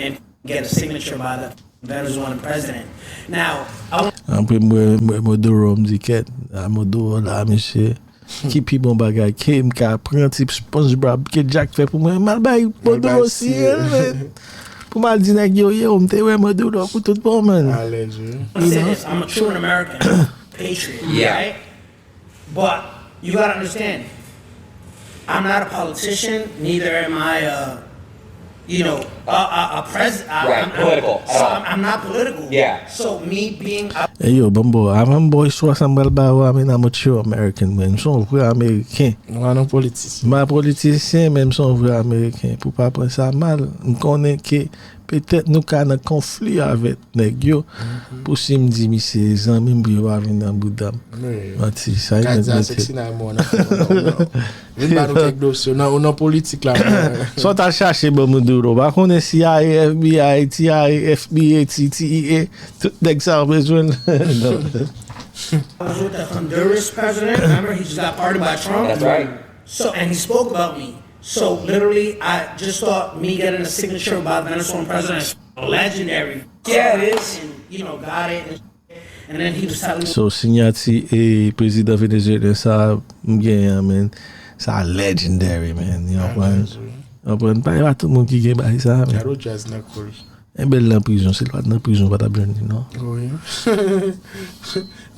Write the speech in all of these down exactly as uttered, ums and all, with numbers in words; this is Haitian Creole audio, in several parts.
and get a signature by the Venezuelan president. Now, I want Apre mwen, mwen, Maduro, m di kèt, a Maduro la, mesye. Ki pi bon bagay ke m ka pran ti SpongeBob ke Jack fè pou mwen, m al bay Maduro siye l, men. Pou m al di nèg yo, yo, m te wè Maduro pou tout bon, man. Alèz, wi. to say this. I'm a true American patriot, Yeah. right? But you gotta understand, I'm not a politician, neither am I a, you know, a, a, a president. Right, political, at all. I'm, I'm not political. Yeah. So me being a Hey yo, Bambo, avan m ba w istwa sa, m pral ba w, I mean, I'm a true American, man. M se yon vrè Ameriken. Nou pa nan politisyen. M pa politisyen, men m se yon vrè Ameriken. Pou pa pran sa mal, m konnen ke petèt nou ka nan konfli avèk nèg yo. Pou si m di misye zanmi m, pou yo pa vin nan bouda m. Manti, sa e Ka nèg di a mete. Sexy Nine mwen nan. Vin ba nou kèk dosye. Nan, nan politik la, mwen. Sa w t al chache ban Maduro, pa konnen CIA, FBI, TIA, FBA, TTEA, tout nèg sa yo bezwen l. Non. I was with the Honduras president. Remember, he just got pardoned by Trump. That's right. So, and he spoke about me. So literally, I just thought me getting a signature by the Venezuelan president is legendary. Yeah, it is. And, you know, got it. And, and then he was telling me So, siyati e prezidan venezuelyen sa a, m genyen an, man. Sa legendary, man. Yo konprann? Yo konprann? Pa, e pa tout moun ki gen bagay sa a, man. Gado jazz nan kou li. Enben l nan prizon, si l pa t nan prizon, pa t ap jwenn li, non. Wi.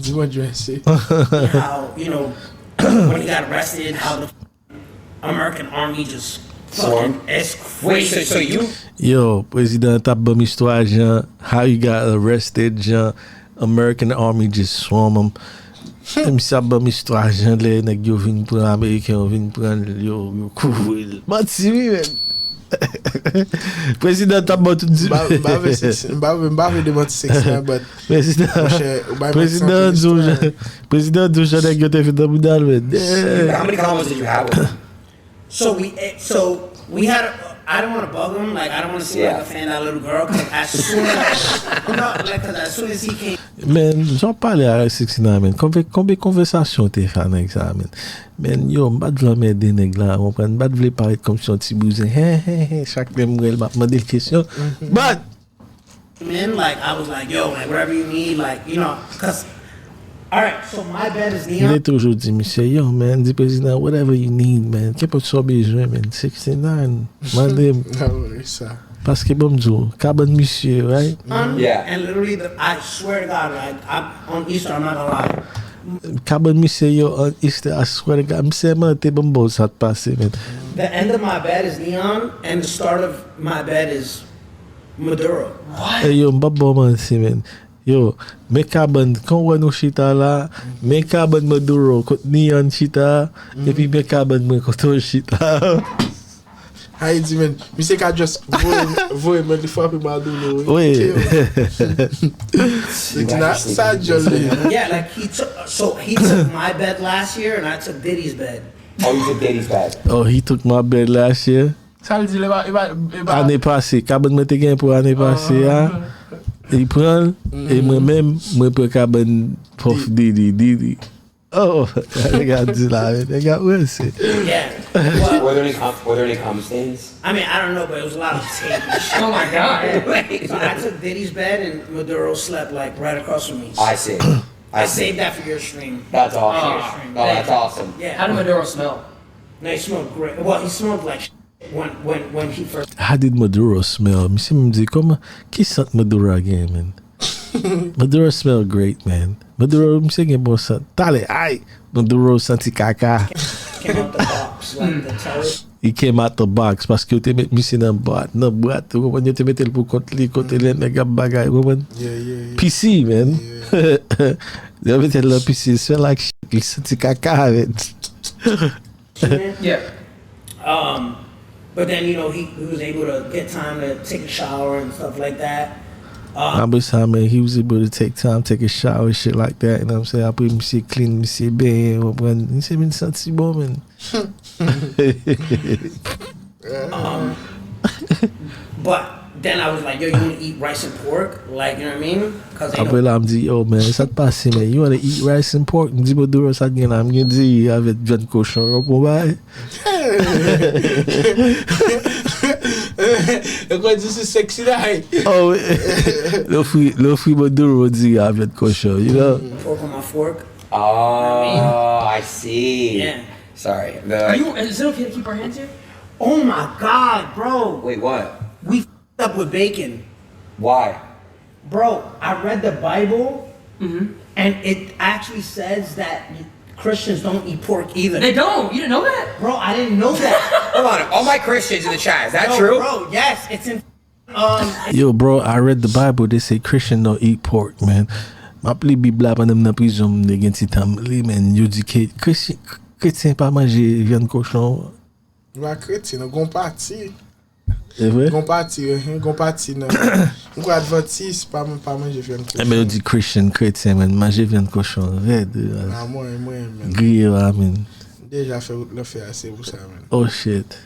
Di mwen Jwense. how, you know, when he got arrested, how the American army just fucking Swarm. It's Wait, so, crazy. So you Yo, prezidan t ap ban m istwa jan, how you got arrested, jan American army just swarm him. Misye ap ban m istwa jan lè nèg yo vin pran Ameriken yo, vin pran l, yo, yo kouvri l. Manti wi, men. Prezidan t ap ban tout di. M pa vle Sexy, m pa vle, m pa vle demanti Sexy Nine, but Prezidan, Monchè, ou bay prezidan Maxence di w Minister. Jan, prezidan di w jan nèg yo te vin nan bouda l, men. How many commas did you have with him? So we, eh, so we had. A, I don't want to bug him. Like I don't want to seem Yeah. Like a fan of that little girl. Because as soon as no, like, 'cause as soon as he came, Men, jan w pale avèk Sexy Nine, men, konbe, konbe konvèsasyon w te fè ak nèg sa, men. Men, yo, m pa t vle anmède nèg la, w konprann? M pa t vle parèt kòmsi yon ti bouzen. Hen, hen, hen, chak lè m wè l, m ap mande l kesyon. But, man, like I was like, yo, like whatever you need, like you know, cause. All right, so my bed is M neon. te toujou di misye, yo, man, di prezidan, whatever you need, man. Kenpòt sa w bezwen, man. Sexy Nine, mande m. Ah, wi, sa. Paske, bon, m di w, kabann misye, right? On, Yeah. And literally, the, I swear to God, like I'm on Easter, I'm not gonna lie. Kabann misye yo an Easter, I swear to God, m sèmante, ban m ba w sa t pase, man. The end of my bed is neon, and the start of my bed is Maduro. Hey, yo, m p ap ba w manti, man. Yo, men kabann, kon wè nou chita la, men kabann Maduro, kot Nian chita, epi men kabann mwen, kote w chita. Haiti, man. Misye ka just voye, voye, man, li frape Maduro, wi. Wi. Kill. Li di, "Nah, sa djòl li." Yeah, like he took. So he took my bed last year, and I took Diddy's bed. Oh, you took Diddy's bed. Oh, he took my bed last year. Sa l di, li pa, li pa, li pa. Ane pase, kabann mwen te gen pou ane pase a, li pran l, e mwen menm, mwen pran kabann Puff Diddy, Diddy. Oh, nèg a di la, nèg a wè se. Yeah. Well, Were there any com- were there any cum stains? I mean, I don't know, but it was a lot of tape and shit. Oh my God. So I took Diddy's bed, and Maduro slept like right across from me. I see. I I see. Saved that for your stream. That's awesome. Your stream. Oh, that's awesome. Yeah. How did Maduro smell? No, he smelled great. Well, he smelled like shit when when when he first. How did Maduro smell? Misye m di, kòman, ki sant Maduro a gen, man? Maduro smell great, man. Maduro, misye gen bon sant. Talè, ay, Maduro santi kaka. Came out the box, like the terrorist. He came out the box, paske yo te met misye nan bwat, nan bwat, ou konprann, yo te mete l pou kont li, kote lè nèg ap bagay, ou konprann? Yeah, yeah, yeah. P C, man. Yo mete l nan P C, smell like shit, li santi kaka, man. Yeah. Um, but then you know he, he was able to get time to take a shower and stuff like that. Um, Apre sa, man, he was able to take time, take a shower, shit like that, you know what I'm saying? Apre misye clean, misye benyen, ou konprann? Misye vin santi bon, man. um, but then I was like, yo, you want to eat rice and pork, like you know what I mean? Because Apre la, m di, yo, man, sa t pase, man? You wanna eat rice and pork? M di, Maduro, sa t gen la? M gen diri avèk vyann kochon, yo, pou bay. Yo konn di se sexy night. Oh, wi. Lo fri, lo fri Maduro di a vyann kochon, you know? Pork on my fork. Oh, I see. Yeah. Sorry. The, like, you, is it okay to keep our hands here? Oh my God, bro. Wait, what? We f-, up with bacon. Why? Bro, I read the Bible, and it actually says that Christians don't eat pork either. They don't. You didn't know that? Bro, I didn't know that. Hold on. All my Christians in the chat. Is that true? Bro, yes, it's in, um, Yo, bro, I read the Bible. They say Christian don't eat pork, man. M ap li Bib la pandan m nan prizon, m te gen ti tan m li, men yo di ke Christian, kretyen pa manje vyann kochon. Nou pa kretyen, nou gon pati. E vre? Gon pati, hein, gon pati nan. M kwè advantis pa, pa manje vyann kochon. Enben, yo di Christian, kretyen, men manje vyann kochon rèd. Ah, mwen, mwen, men. Griye la, men. Deja fè wout lanfè ase pou sa, men. Oh shit.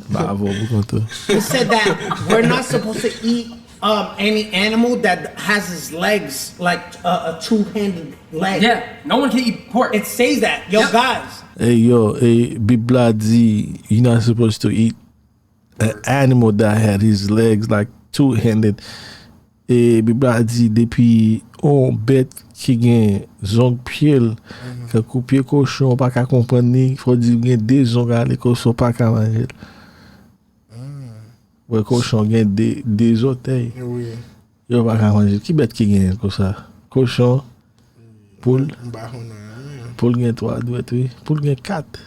Bravo pou kontou. He said that we're not supposed to eat um, any animal that has his legs like uh, a two-handed leg. Yeah, no one can eat pork. It says that, yo, guys. Hey yo, e Bib la di, you're not supposed to eat an animal that had his legs like two-handed. E Bib la di depi yon bèt ki gen zong pye l, kankou pye kochon, ou pa ka konprann li, fò di gen de zong ale kochon pa ka manje l. Wè kochon gen de, de zòtèy. Wi. Yo pa ka manje. Ki bèt ki genyen konsa? Kochon, poul. M pa konnen anyen. Poul gen twa dwèt, wi. Poul gen kat.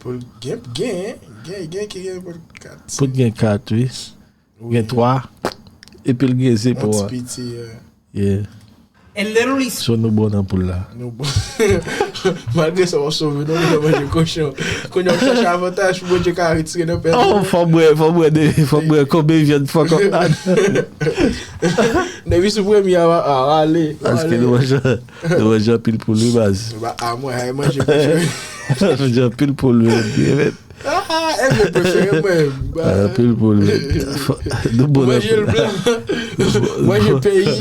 Poul gen, gen, gen, gen ki gen poul kat. Poul gen kat, wi. Gen twa. Epi l gen ze pou Yon a. ti piti, euh, Yeah. It literally So nou bon nan poul la. nou bon. Malgre sa, w ap sove, non, nou manje kochon. Kounye a, w chache avantaj pou Bondye ka retire nan pèdi. Oh, fò mwen, fò mwen, de- fò mwen konbe vyann fò kòk la. Depi sou premye a, a, ale. Paske nou manje, nou manje anpil poul, wi, baz. Ba, a mwen, ay manje kochon. Manje anpil poul, wi. Ah, e vle prefere mwen. Ba, Anpil poul, wi. Fò- Nou bon nan manje l poul la. Blan. Manje peyi.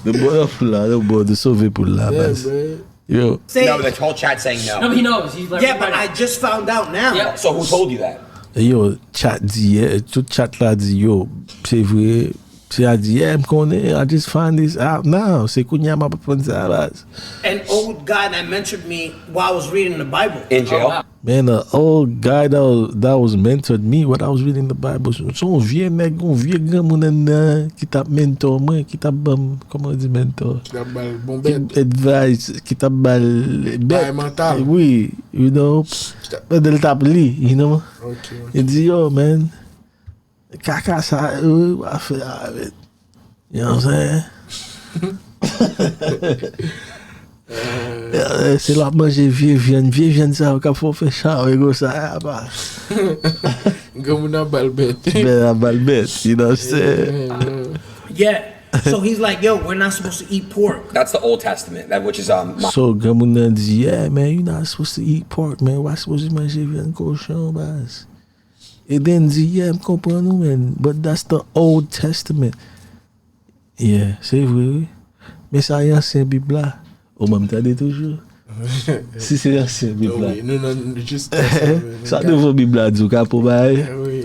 Nou bon nan poul la, nou bon, nou sove poul la, Yeah, baz. man. Yo. Say, No, but the whole chat's saying no. No, he knows. He's like, yeah, but I just found out now. Yeah. So who told you that? Yo, chat di, yeah, tout chat la di, yo, se vre, se a di, yeah, m konnen, I just find this out now. Se kounye a m ap aprann sa, baz. An old guy that mentored me while I was reading the Bible. In jail? Man, the old guy that was, that was mentored me when I was reading the Bible. Se se yon vye nèg, yon vye granmoun anndan ki t ap mentor mwen, ki t ap ban m, kòman yo di mentor? Ki t ap ba l bon Ki bèt. advice, ki t ap ba l Bay bèt. mantal. Wi, you know. Ki t ap- Pandan l t ap li, you know. Ok, ok. Li di, yo, man, kaka sa, wi, w a fè a, man. You know what I'm saying? Yeah, se l ap manje vye vyann, vye vyann sa yo k ap fè w fè chawe konsa, apa. Granmoun nan ba l bèt. Ben, a ba l bèt, you know what I'm saying? Yeah. So he's like, yo, we're not supposed to eat pork. That's the Old Testament, that which is um. My, So, granmoun nan di, yeah, man, you not supposed to eat pork, man. Ou pa sipoze manje vyann kochon, baz. E then di, yeah, m konprann ou, man. But that's the Old Testament. Yeah, se vre, wi. Men sa e ansyen Bib la. Ou ban m tande toujou. Si se ansyen Bib la. Wi, nou nan jis Sa nouvo Bib la di w ka pou bay. Wi.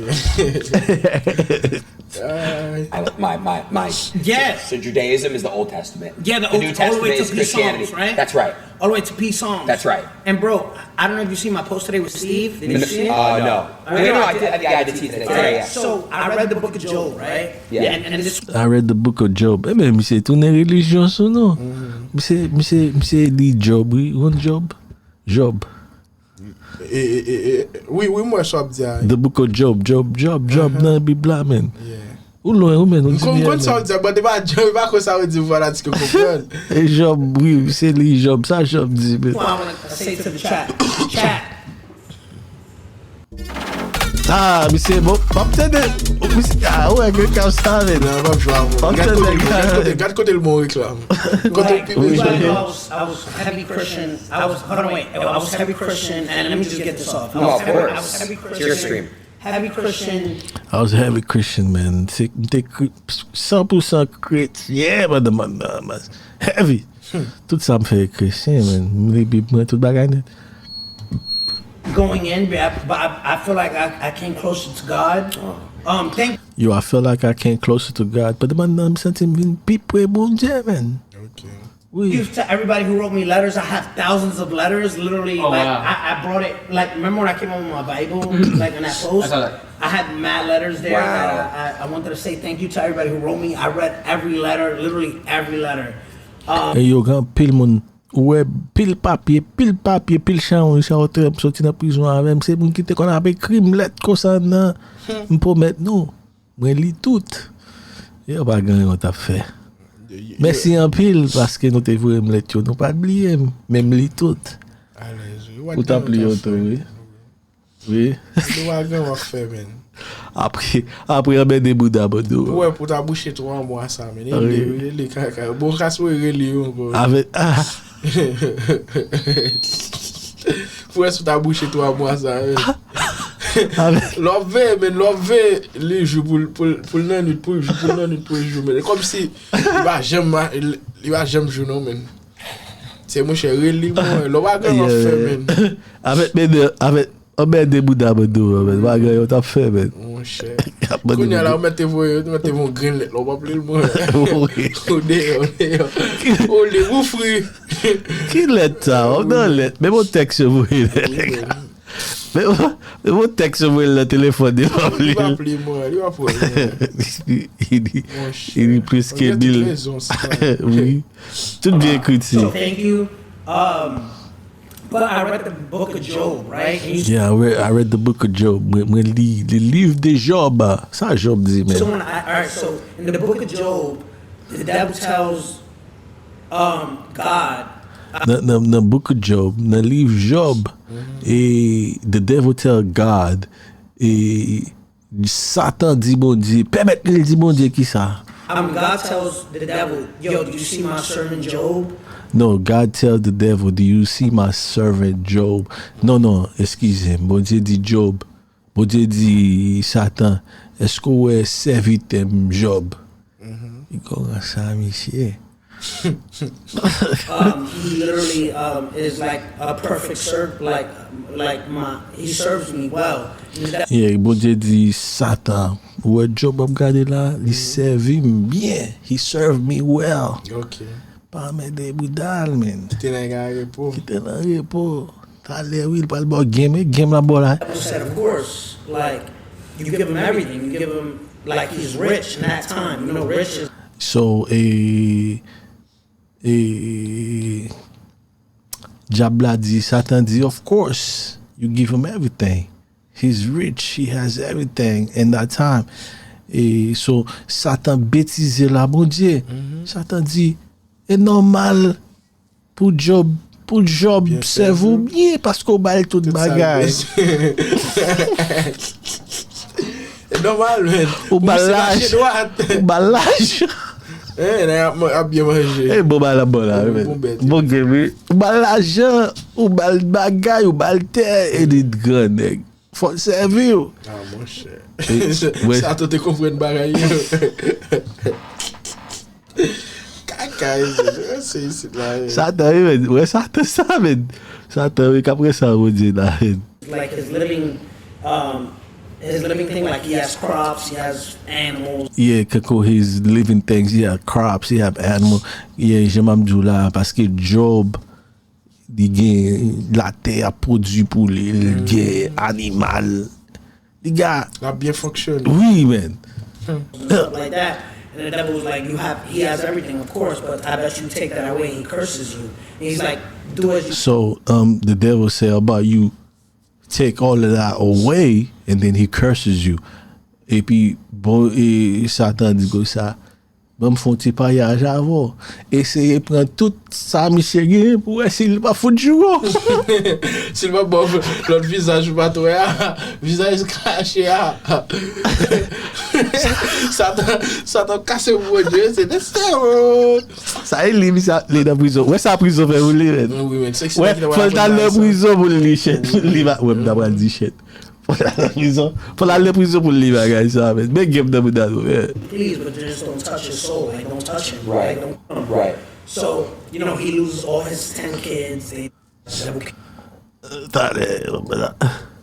I, my my my. Yeah. So Judaism is the Old Testament. Yeah, the the Old- New all the way Testament to is P Christianity. Psalms, right? That's right. All the way to P Psalms. That's right. And bro, I don't know if you see my post today with Steve. Did you see it? Uh, no. No, no, I did. I did, yeah, I did see it today. Yeah, yeah. So I read the book of Job, right? Yeah. And, and this I read the book of Job. Enben, misye tounen relijyon sou nou. Misye, misye, misye li Job, wi. Yon Job. Job. E, e, e, e, wi, wi, m wè sa w ap di a. The book of Job, Job, Job, Job nan Bib la, men. Yeah. Ou lwen, ou men, ou M di konn byen, konn sa w ap di a, but e pa Job, e pa konsa w di fanatik yo konprann. E Job, wi, se li Job, sa Job di, men. Well, I want to say to the chat. Chat. Ah, misye, bon, p ap tande. Misye, ah, ou wè, gen kaw sa, men. Non, m ap jwe avè w. Pap Gad tande kote, gad gars. Kote, gad kote l mouri, Clam. Kote Like, w pi like, I was, I was heavy Christian. I was, hold on, wait. I was heavy Christian, and let me just get this off. I No, was of heavy, I course. was heavy It's your Christian. Stream. Heavy Christian. I was heavy Christian, man. Se, m te kri- san pou san kretyen pandan m nan mas. Heavy. Tout sa m fè kretyen, man. M li Bib mwen, tout bagay nèt. Going in, but I, but I, I feel like I, I came closer to God. Um, thank Yo, I feel like I came closer to God. Pandan m nan, m santi m vin pi pre Bondye, man. Ok. Wi. you to everybody who wrote me letters. I have thousands of letters, literally. Oh, like wow. I, I brought it, like, remember when I came on my Bible, like in that post? I saw that. I had mad letters there. Wow. That I, I, I wanted to say thank you to everybody who wrote me. I read every letter, literally every letter. Um, E yo, gen pil moun, ou wè, pil papye, pil papye, pil chawony, chawony, m soti nan prizon avè m. Se moun ki te konn ap ekri m lèt konsa nan, m pwomèt nou. Mwen li tout. Yo pa gen yon t ap fè. Mèsi anpil paske nou te voye m lèt yo. Nou pa bliye m, men m li tout. Alèz, wi. Ou t ap li yo tou, wi. Wi. Nou pa gen w ap fè, men. Apre, apre anmède bouda bann nou. Pou wè, pou ta bouche twa mwa sa, men. E li, e li kaka. Bon, kas mwen reli yo ankò. Avèk, ah, Pou wè si w ta bouche twa mwa sa, men. avèk, Lè w ap veye, men, lè w ap veye li jou pou l, pou l, pou l nan nwit, pou l jou, pou l nan nwit, pou l jou, men. E kòmsi li pa janm, ma- li, li pa janm jou, non, men. Se monchè, reli, mwen. Lè w pa gen w ap fè, men. Avèk, men, avèk, anmède bouda bann nou, men. Pa gen yon t ap fè, men. Monchè. Ap mande Kounye a la, bouda. ou mèt te voye, ou mèt te voye yon grenn lèt la, ou pa ap li l, mwen. Wi. Ou deyò, ou deyò. Ou li, ou fri. Ki lèt sa? W ap nan lèt. Men bon tèks yo voye. Men bon, men bon tèks yo voye nan telefòn, li pa Li li. pa ap li, mwen. Li pa ap li, mwen. Li, li, Monchè. li preske Ou gen tout mil. Rezon, sa. Wi. Tout byen ekriti. So thank you. Um, but I read the book of Job, right? And you Yeah, I read, I read the book of Job. Mwen, mwen li, li liv de Job. Sa Job di, So men. when I, all right, so in the book of Job, the devil tells um, God, Nan, nan, nan book of Job, nan liv Job, e the devil tell God, e Satan di Bondye, pèmèt li di Bondye ki sa? um, God tells the devil, "Yo, do you see my servant Job?" No, God tell the devil, "Do you see my servant Job?" Non, non, eskize m. Bondye di Job. Bondye di Satan, "Èske w wè sèvitè m Job?" Li konn sa, misye. Um, he literally um, is like a perfect servant, like like my he serves me well. And that- Yeah, Bondye di Satan, "Ou wè Job ap gade la, li sèvi m byen. He serve me well." Ok. Pa anmède bouda l, men. Kite nèg a repo. Kite nan repo. Talè, wi, l pral ba w game, e game l ap ba w la. I said, of course, like you give him everything, you give him like he's rich in that time. You know, rich is So, e, e, dyab la di, Satan di, "Of course, you give him everything. He's rich, he has everything in that time." E, so, Satan betize la, Bondye. Satan di, "E nòmal pou Job, pou Job sèvi w byen paske w ba l tout bagay." E nòmal, men. Ou ba l Misye laj. mache dwat. Ou ba l laj. Eh, nèg ap, ap byen manje. E bon bagay la bon la, Bon, men. bon bèt. Bon game, wi. Ou ba l lajan, ou ba l bagay, ou ba l tè, e li gran nèg. Fò l sèvi w. Ah, monchè. Wè. Sa tou te konprann bagay yo. Kaka, se isit la. Satan, wi, men. Wè, Satan sa, men. Satan, wi, k ap wè sa, Bondye la, men. Like his living, um, his living thing. Like he has crops, he has animals. Yeah, kankou his living things, he have crops, he have animal. Yeah, jan m ap di w la, paske Job, li gen latè ap pwodui pou li, li gen animal. Li gen L ap byen fonksyone. Wi, men. Stuff like that. And the devil was like, "You have, he has everything, of course, but I bet you take that away, he curses you." And he's like, "Do as you." So, um, the devil say about you, take all of that away, and then he curses you. Epi, bon, e, Satan di konsa, "Ban m fè yon ti payaj avè w. Eseye pran tout sa misye genyen pou wè si l pa fout jou w." Si l pa ba w lòt vizaj ou pa t wè a, vizaj kache a. Satan, Satan kase pou Bondye, se desten. Sa e li, misye ap li nan prizon. Wè sa prizon fè pou li, men. Wi, men, se Wè, fò l t al nan prizon pou l li chèt. Li va, wè, m ta pral di chèt. Fò l al nan prizon. Fò l al nan prizon pou l li bagay sa, men. Men game nan mouda nou, men. Please, but just don't touch his soul. Like, don't touch him. Like, don't harm him. Right. So, you know, he loses all his ten kids. They, Talè, wè la.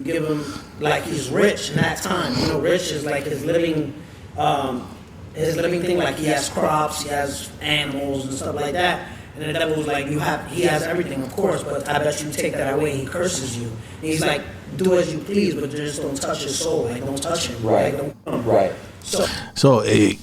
give him, like, he's rich in that time. You know, rich is like his living, um, his living thing. Like, he has crops, he has animals and stuff like that. And the devil was like, "You have, he has everything, of course, but I bet you take that away, he curses you." And he's like, "Do as you please, but just don't touch his soul. Like, don't touch him. Right. Like, don't come." Right. So So, eh,